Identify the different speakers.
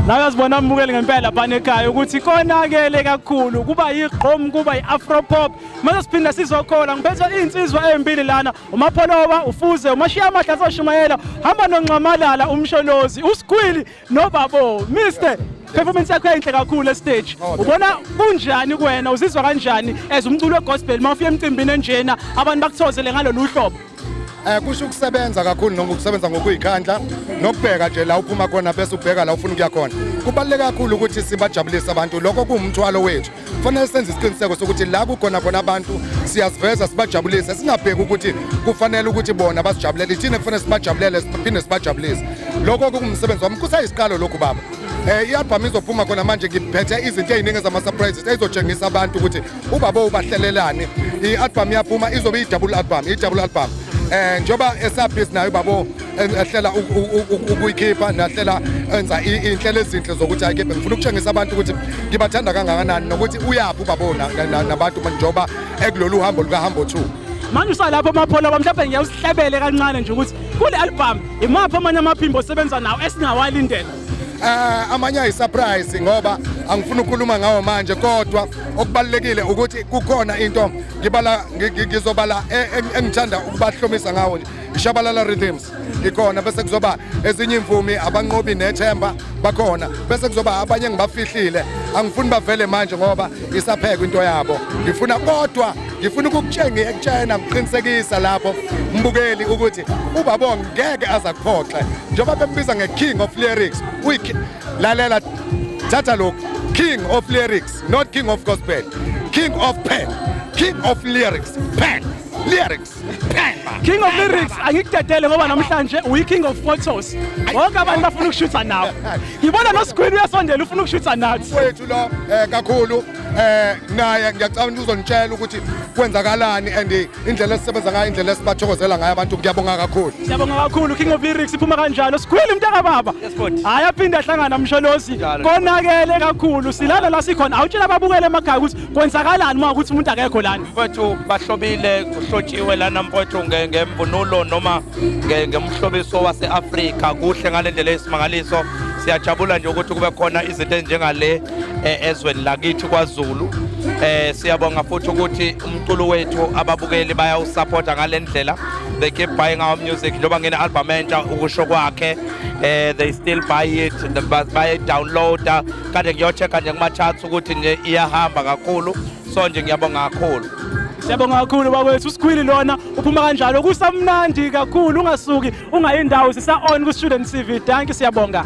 Speaker 1: La uyazibona, mbukeli, ngempela phana ekhaya ukuthi konakele kakhulu, kuba yigqom, kuba yi-afro pop. Mase siphinda sizokhola, ngiphethe iy'nsizwa ey'mbili lana, uMapholoba ufuze uMashiya Amahle azoshumayela, hamba noNxamalala uMsholozi, uSigwili nobabo. Mr, performance yakho yayinhle kakhulu estage. Ubona kunjani kuwena? Uzizwa kanjani as umculo wegospel uma ufika emcimbini enjena, abantu bakuthozele ngalolu hlobo?
Speaker 2: Kusho ukusebenza kakhulu noma ukusebenza ngokuyikhandla nokubheka nje la uphuma khona bese ubheka la ufuna ukuya khona. Kubaluleke kakhulu ukuthi sibajabulise abantu, lokho kuwumthwalo wethu. Kufanele senze isiqiniseko sokuthi la kukhona khona abantu siyaziveza, sibajabulise, singabheki ukuthi kufanele ukuthi bona basijabulele, thina kufanele sibajabulele siphinde sibajabulise. Lokho kuwumsebenzi wami, kusayisiqalo lokhu, baba. I-album izophuma khona manje, ngiphethe izinto ey'ningi zama-surprises ezotshengisa abantu ukuthi ubaba ubahlelelani. I-album iyaphuma, izobe iyi-double album, i-double album. Njengoba esabhizi nayo ubabo ehlela ukuyikhipha, nahlela enza iy'nhlelo ezinhle zokuthi ayikhiphe. Ngifuna ukutshengisa abantu ukuthi ngibathanda kangakanani nokuthi uyaphi ubabo nabantu njengoba ekulolu hambo lukahambo 2.
Speaker 1: Manje usalapho, Mapholoba, mhlawumbe ngiyawusihlebele kancane nje ukuthi kule album imaphi amanye amaphimbo osebenza nawo esingawalindela?
Speaker 2: Amanye ayi-surprise ngoba angifuni ukukhuluma ngawo manje, kodwa okubalulekile ukuthi kukhona into ngibala ngizobala engithanda ukubahlomisa ngawo nje, iShabalala Rhythms ikhona, bese kuzoba ezinye imvumi, abanqobi nethemba bakhona, bese kuzoba abanye engibafihlile, angifuni bavele manje ngoba isaphekwa into yabo. Ngifuna kodwa ngifuna ukukutshengisa, ekutshena ngiqinisekisa lapho mbukeli ukuthi ubabo ngeke aza kuphoxe njengoba bembiza nge-king of lyrics. Lalela, thatha lokhu, king of lyrics, not king of gospel, king of pen, king of lyrics, pen, lyrics, pen.
Speaker 1: King of lyrics, angikudedele ngoba namhlanje uyi-king of photos, bonke abantu bafuna ukushutha nawe. Ngibona noSigwini uyasondela, ufuna ukushutha nathi.
Speaker 2: Wethu lo kakhulu, naye ngiyacabanga ukuthi uzonitshela ukuthi kwenzakalani and indlela esisebenza ngayo, indlela esibathokozela ngayo abantu. Ngiyabonga kakhulu.
Speaker 1: Siyabonga kakhulu. King of lyrics iphuma kanjalo. Sigwili, mntaka baba.
Speaker 3: Yes, bhuti.
Speaker 1: Hayi, aphinde ahlangana, Msholozi.
Speaker 3: Njalo.
Speaker 1: Konakele kakhulu, silala la sikhona. Awutshela ababukele emakhaya ukuthi kwenzakalani uma ukuthi umuntu akekho lana.
Speaker 3: Mfowethu, bahlobile, kuhlotshiwe lana, mfowethu, ngemvunulo noma ngemhlobiso wase-Afrika, kuhle ngale ndlela eyisimangaliso. Siyajabula nje ukuthi kube khona izinto ezinjengale ezweni lakithi kwaZulu. Siyabonga futhi ukuthi umculo wethu ababukeli bayawusupporta ngale ndlela. They keep buying our music njengoba ngine album entsha, ukusho kwakhe, they still buy it, bayayi-downloada. Kade ngiyo-check-a nje kuma-charts ukuthi nje iyahamba kakhulu, so nje ngiyabonga kakhulu.
Speaker 1: Siyabonga kakhulu, bakwethu. Usikhwili lona uphuma kanjalo, kusamnandi kakhulu. Ungasuki, ungayindawo, sisa on ku-Student TV. Dankie, siyabonga.